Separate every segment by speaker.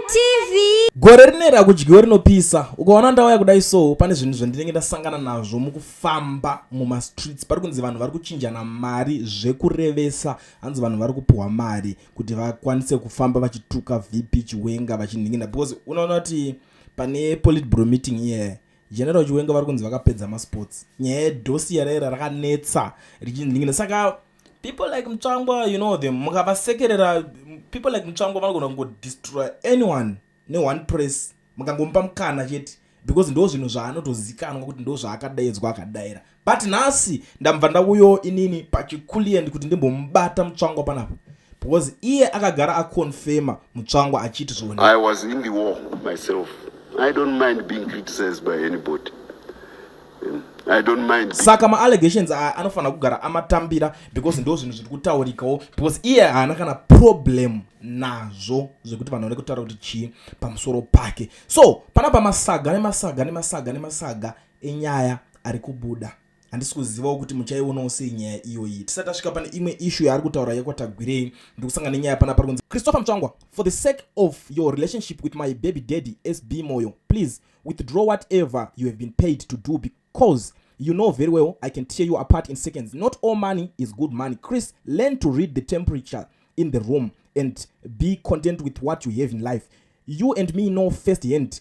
Speaker 1: TV.
Speaker 2: Gore rineri hakudyiwe rinopisa. Ukaona ndauya kudai so, pane zvinhu zvandinenge ndasangana nazvo mukufamba mumastreets. Pari kunzi vanhu vari kuchinjana mari zvekurevesa. Hanzi vanhu vari kupiwa mari kuti vakwanise kufamba vachituka VP Chiwenga vachinhingina, because unoona kuti pane Politburo meeting iye General Chiwenga vari kunzi vakapedza masports. Nyaya yedossier raira rakanetsa richinhingina, saka people like Mutsvangwa, you know them, mukavasekerera, people like Mutsvangwa vanogona kungodestroy anyone neone press mukangomupa mukana chete, because ndo zvinhu zvaanotozikanwa kuti ndo zvaakadaidzwa akadaira. But nhasi ndambva ndauyo inini pachiculient kuti ndimbomubata Mutsvangwa panapa, because iye akagara aconfirma Mutsvangwa achiti zvoni.
Speaker 3: I was in the war myself. I don't mind being criticized by anybody. I don't mind.
Speaker 2: Saka maallegations aya anofanira kugara amatambira, because ndo zvinhu zviri kutaurikawo, because iye haana kana problem nazvo zvekuti vanhu vari kutaura kuti chii pamusoro pake. So panapa masaga nemasaga nemasaga nemasaga enyaya ari kubuda. Handisi kuzivawo kuti muchaionawo sei nyaya iyoyi. Tisati tasvika pane imwe issue yaari kutaura yekwaTagwirei, ndikusangana nenyaya panapa pari kunzi, "Christopher Mutsvangwa, for the sake of your relationship with my baby daddy SB Moyo, please withdraw whatever you have been paid to do, because you know very well I can tear you apart in seconds. Not all money is good money. Chris, learn to read the temperature in the room and be content with what you have in life. You and me know first hand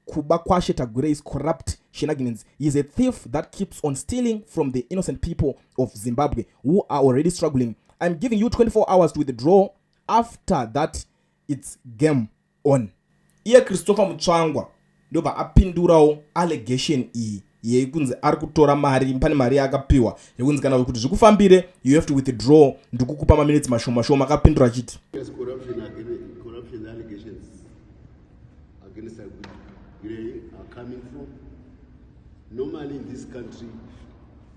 Speaker 2: Kubakwashe Tagwirei is corrupt shenanigans. He is a thief that keeps on stealing from the innocent people of Zimbabwe who are already struggling. I'm giving you 24 hours to withdraw. After that, it's game on." Iye Christopher Mutsvangwa ndobva apindurawo allegation iyi yekunzi ari kutora mari. Pane mari yaakapiwa yekunzi kana kuti zvikufambire, you have to withdraw, ndikukupa maminitsi mashoma shoma. Akapindura achiti,
Speaker 3: Yes, corruption allegations against Gray are coming from. Normally in this country,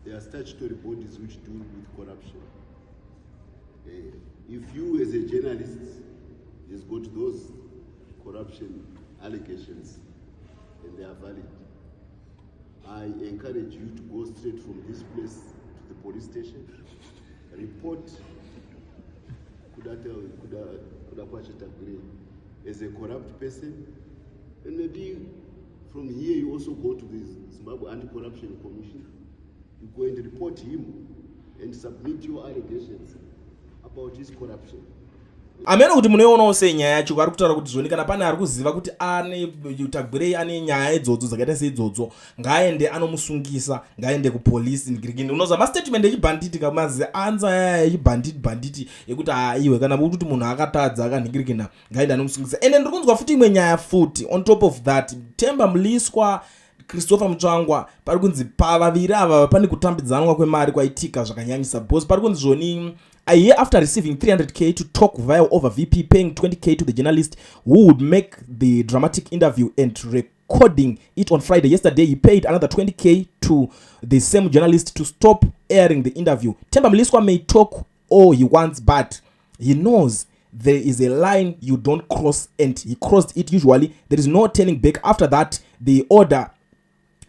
Speaker 3: there are statutory bodies which deal with corruption. If you as a journalist has got those corruption allegations and they are valid, I encourage you to go straight from this place to the police station, report Kudakwashe Tagwirei as a corrupt person, and maybe from here you also go to the Zimbabwe Anti-Corruption Commission. You go and report him and submit your allegations about his corruption.
Speaker 2: Hameno kuti munoionawo sei nyaya yacho. Vari kutaura kuti zvoni kana pane ari kuziva kuti ane Tagwirei ane nyaya idzodzo dzakaita seidzodzo, ngaaende anomusungisa, ngaaende kupolisi. Unoziva mastatement echibhanditi kamazi anza aya echibhanditi bhanditi ekuti aiwe kana kuti munhu akatadza akanhingirikina, ngaende anomusungisa. Ende ndiri kunzwa futi imwe nyaya futi on top of that. Temba Mliswa, Christopher Mutsvangwa, pari kunzi pavaviri ava pane kutambidzanwa kwemari kwaitika zvakanyanyisa, because pari kunzi zvoni, "I hear after receiving 300K to talk vile over VP, paying 20K to the journalist who would make the dramatic interview and recording it on Friday. Yesterday, he paid another 20K to the same journalist to stop airing the interview. Temba Mliswa may talk all he wants, but he knows there is a line you don't cross, and he crossed it. Usually, there is no turning back after that. The order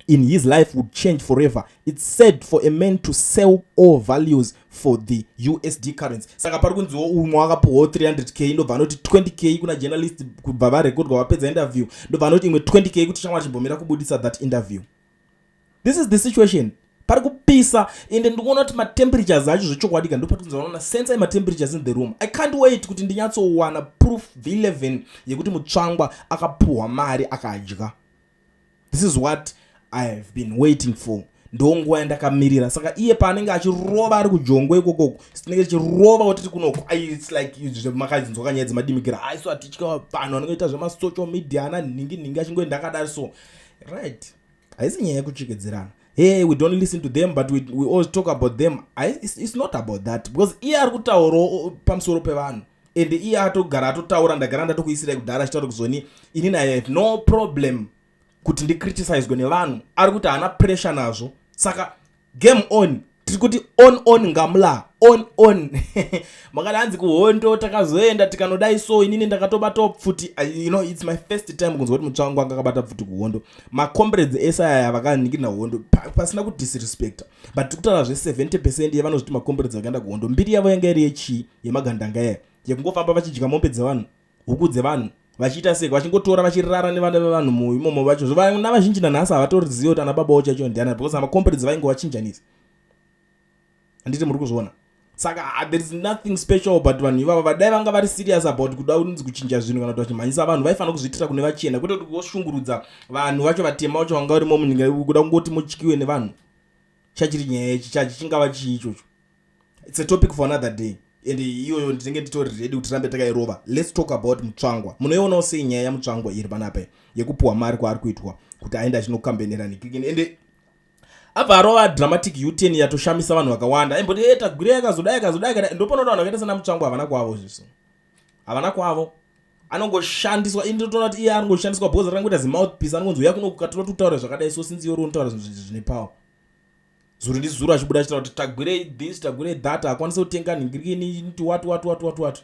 Speaker 2: in his life would change forever. It's sad for a man to sell all values for the USD currency." Saka pari kunziwo umwe wakapiwawo 300K, ndobva anoti 20K kuna journalist kubva varekodwa vapedza interview, ndobva anoti imwe 20K kuti shamwari chimbomira kubudisa that interview. This is the situation. Pari kupisa, ende ndikuona kuti matemperatures acho zvechokwadi ka ndopatinzi vanoona sense matemperatures in the room. I can't wait kuti ndinyatsowana proof v11 yekuti Mutsvangwa akapuhwa mari akadya. This is what I have been waiting for. Ndo nguva yandakamirira. Saka iye paanenge achirova ari kujongwe ikokoko, tinenge tichirova tiri kunoko. It's like makadzinzwa kanyaya dzemadimikira aiso, hatitya vanhu vanongoita zvemasocial media ana nhingi nhingi achingoenda akadari. So right, haisi nyaya yekutyekedzerana. Hey, we don't listen to them, but we always talk about them. It's not about that, because iye ari kutaurawo pamusoro pevanhu, ende iye atogara atotaura. Ndagara ndatokuisirai kudhara achitaura kuzoni, "Inini I have no problem kuti ndicriticizwe nevanhu." Ari kuti haana pressure nazvo. Saka game on, tiri kuti on on ngamula on on. Makati hanzi kuhondo takazoenda tikanodai, so inini ndakatobatawo pfuti. It's my first time kunzwa kuti Mutsvangwa anga akabata pfuti kuhondo. Macomrades ese aya vakaningirina hondo pasina kudisrespecta, but tiri kutaura zve70% yevanozviti macomrades vakaenda kuhondo, mbiri yavo yanga iri yechii? Yemagandanga yaya yekungofamba vachidya mombe dzevanhu, huku dzevanhu. Vachiita sei? Vachingotora, vachirara nevana vevanhu muimomo vacho. Vana vazhinji nanhasi havatorizivi kuti ana baba wacho ndiani, because amacomrades vainge vachinjanisa, handiti muri kuzviona? Saka there is nothing special, but vanhu ivava vadai vanga vari serious about kuda kunzi kuchinja zvinhu kana kuti vachimhanyisa vanhu, vaifanira kuzviitira kune vachena, kwete kuti voshungurudza vanhu vacho vatema vacho vanga varimo munyika, kuda kungoti mutyiwe nevanhu. Chachiri nyaya yechi chachi chingava chii ichocho? It's a topic for another day, and iyoyo ndinenge nditori ready kuti tirambe takairova. Let's talk about Mutsvangwa. Munoionawo sei nyaya yaMutsvangwa iri panapa yekupiwa mari kwaari kuitwa kuti aende achinokambenera nikikini? Ende abva arova dramatic U-turn yatoshamisa vanhu vakawanda. Aimboti e Tagwirei akazodai, akazodai, akadai. Ndopanoda vanhu vakaita sana Mutsvangwa, havana kwavo zviso, havana kwavo, anongoshandiswa. Indotoona kuti iye anongoshandiswa because rakangoita zimouthpiece, anongonzi uya kuno kukatoda kutaura zvakadai. So since iwe unotaura zvinhu zvine power, zuro ndizuro achibuda achitaura kuti Tagwirei this, Tagwirei that, akwanise kutenga nhingirikini, what what what what what.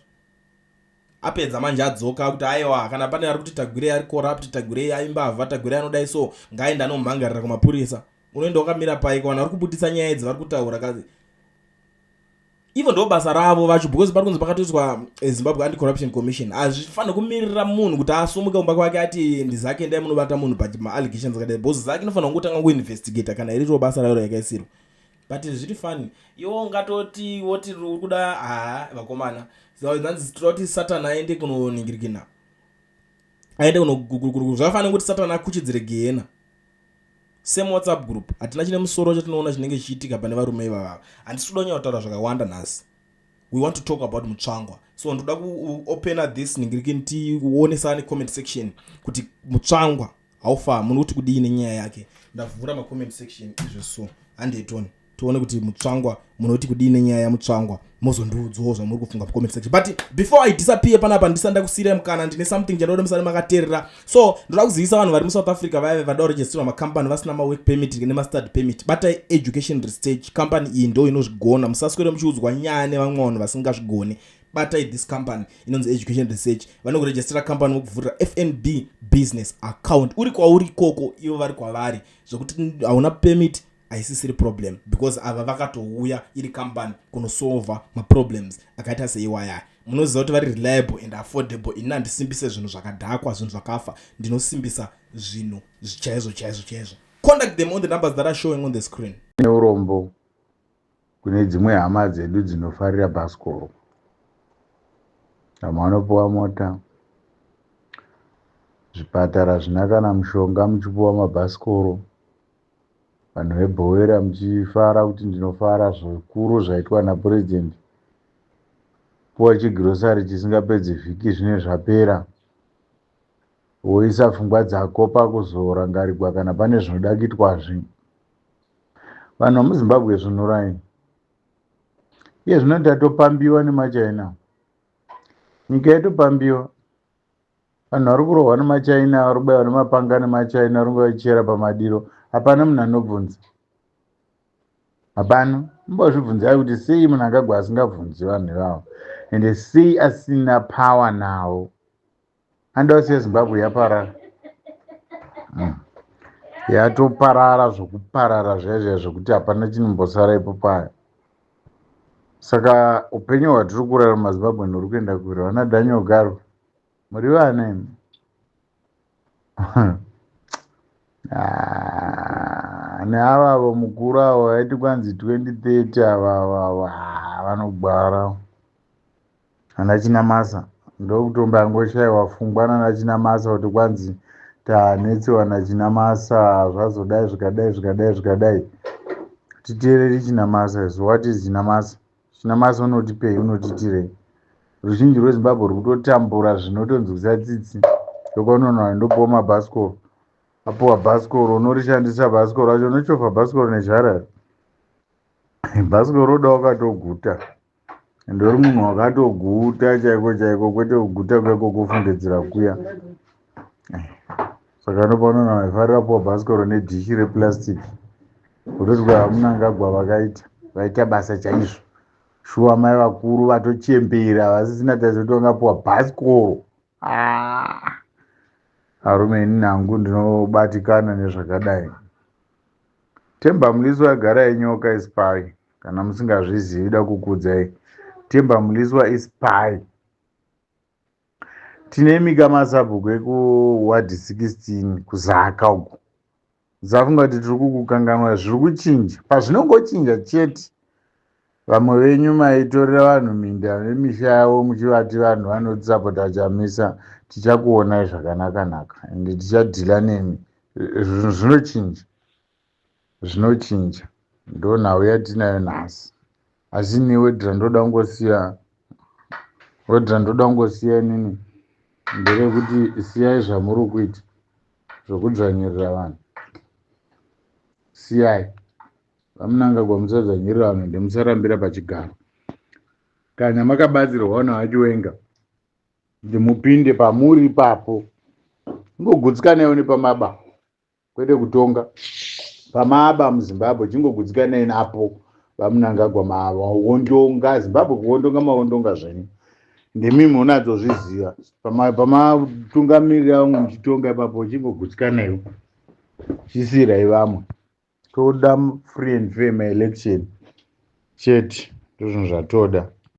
Speaker 2: Apedza manje adzoka kuti aiwa, kana pane ari kuti Tagwirei ari corrupt, Tagwirei aimbavha, Tagwirei anodai, so ngaaende anomhangarira kumapurisa. Unoenda wakamira paiko? Vanhu vari kubudisa nyaya idzi, vari kutaura kazi ivo ndo basa ravo vacho, because pari kunzi pakatoiswa Zimbabwe Anti-Corruption Commission. Hazvifaniri kumirira munhu kuti asumuke kumba kwake ati ndizake, endai munobata munhu pamaallegations akadai, because zake inofanira kungotanga kuinvestigata kana iriro basa rayo rayakaisirwa. But zviri funny, iwo ungatoti woti uri kuda ha vakomana, zanzi toda kuti Satan aende kunoningirikina, aende kuno. Zvakafanira kuti Satan akuchidzire gehena. Same WhatsApp group, hatina chine musoro chatinoona chinenge chichiitika pane varume ivavava. Handisi kuda kunyanya kutaura zvakawanda nhasi. We want to talk about Mutsvangwa, so ndoda kuopena this ningirikini, tionesane comment section kuti Mutsvangwa haufa, muri kuti kudii nenyaya yake? Ndavhura macomment section izvo, so handetoni tione kuti Mutsvangwa munoti kudii nenyaya yaMutsvangwa. Mozondiudzawo zvamuri kufunga mucomment section. But before I disappear panapa, ndisati ndakusiyira mukana, ndine something chandoda musari makateerera. So ndoda kuzivisa vanhu vari muSouth Africa, vaya vada kuregisterwa makambani vasina mawork permit nemastudy permit, batai Education Research Company. Iyi ndo inozvigona. Musaswere muchiudzwa nyaya nevamwe vanhu vasingazvigoni. Batai this company inonzi Education Research. Vanokurejistera company, vokuvhurira FNB business account uri kwauri ikoko, ivo vari kwavari, zvokuti hauna permit haisisiri problem, because ava vakatouya iri company kunosolva maproblems akaita seiwaya. Munoziva kuti vari reliable and affordable. Ini handisimbise zvinhu zvakadhakwa, zvinhu zvakafa. Ndinosimbisa zvinhu chaizvo chaizvo chaizvo. Contact them on the numbers that are showing on the screen.
Speaker 1: Neurombo kune dzimwe hama dzedu dzinofarira bhasikoro. Vamwe vanopiwa mota, zvipatara zvina kana mushonga, muchipiwa mabhasikoro. Vanhu vebhowera muchifara kuti ndinofara zvikuru zvaitwa napurezidendi, puwa chigirosari chisingapedzi vhiki, zvine zvapera. Woisa pfungwa dzako pakuzorangarigwa kana pane zvinoda kuitwazve. Vanhu vemuZimbabwe, svinurai. Iye zvino tatopambiwa nemaChina, nyika yatopambiwa. Vanhu vari kurohwa nemaChina, vari kubayiwa nemapanga nemaChina, vari vachichera pamadiro. Hapana munhu anobvunza, hapana. Mumbozvibvunzai kuti sei munhu akagwa asingabvunzi vanhu ivavo, ende sei asina power navo? Anoda kusiya Zimbabwe yaparara, Yatoparara zvokuparara zviya zviya zvokuti hapana chinombosara ipo payo. Saka upenyu hwatiri kurarama Zimbabwe huri kuenda kure. Vana Daniel Garwe, muri vana imi. Ah, neavavo mukuru avo vaiti kwanzi 2030, avavo vanogwara. Ana Chinamasa ndokutomba angoshayiwa pfungwa nana Chinamasa kuti kwanzi tanetsiwa naChinamasa, zvazodai, zvikadai, zvikadai, zvikadai. Titeereri Chinamasa isu. What is Chinamasa? Chinamasa unotipei? Unotitirei? Ruzhinji rweZimbabwe ruri kutotambura zvinotonzwisa tsitsi. Ndokwaunoona ndopiwa mabhasikoro, apiwa bhasikoro, unorishandisa bhasikoro racho, unochovha bhasikoro nezhara. Bhasikoro roda wakatoguta, ndori munhu wakatoguta chaiko chaiko, kwete kuguta kuya kwokufungidzira kuya. Saka ndopaunoona vaifarira puwa bhasikoro nedhishi replastic, kutoti kwaMnangagwa vakaita, vaita basa chaizvo. Shuwa, mai vakuru vatochembera vasisina tariro kuti vangapuwa bhasikoro. Ah, arume, ini nangu ndinobatikana nezvakadai. Temba Mliswa agara inyoka, ispy. Kana musingazvizivi, da kukudzai, Temba Mliswa ispy. Tine mika masabhuku ekuward 16 kuZaka uko. Musafunga kuti tiri kukukanganwa, zviri kuchinja. Pazvinongochinja chete, vamwe venyu maitorera vanhu minda nemisha yavo muchivati vanhu vanotisapota Chamisa, tichakuonai zvakanaka-naka ende tichadhila nemi. Zvinhu zvinochinja, zvinochinja. Ndo nhau yatinayo nhasi. Asi ini wedra ndoda kungosiya, wedra ndoda kungosiya inini nderekuti siyai zvamuri kuita zvokudzvanyirira vanhu, siyai. VaMnangagwa, musadzvanyirira vanhu ende musarambira pachigaro. Kana makabatsirwawo naVaChiwenga kuti mupinde pamuri ipapo, ingogutsikanaiwo nepamaba, kwete kutonga pamaba muZimbabwe. Chingogutsikanai napo, VaMnangagwa. Mawondonga Zimbabwe, kuwondonga mawondonga zvenyu, ndimi munadzozviziva. Pamatungamirira vamwe muchitonga ipapo, chingogutsikanaiwo, chisiyirai vamwe. Toda free and fair maelection chete, ndozvinhu zvatoda.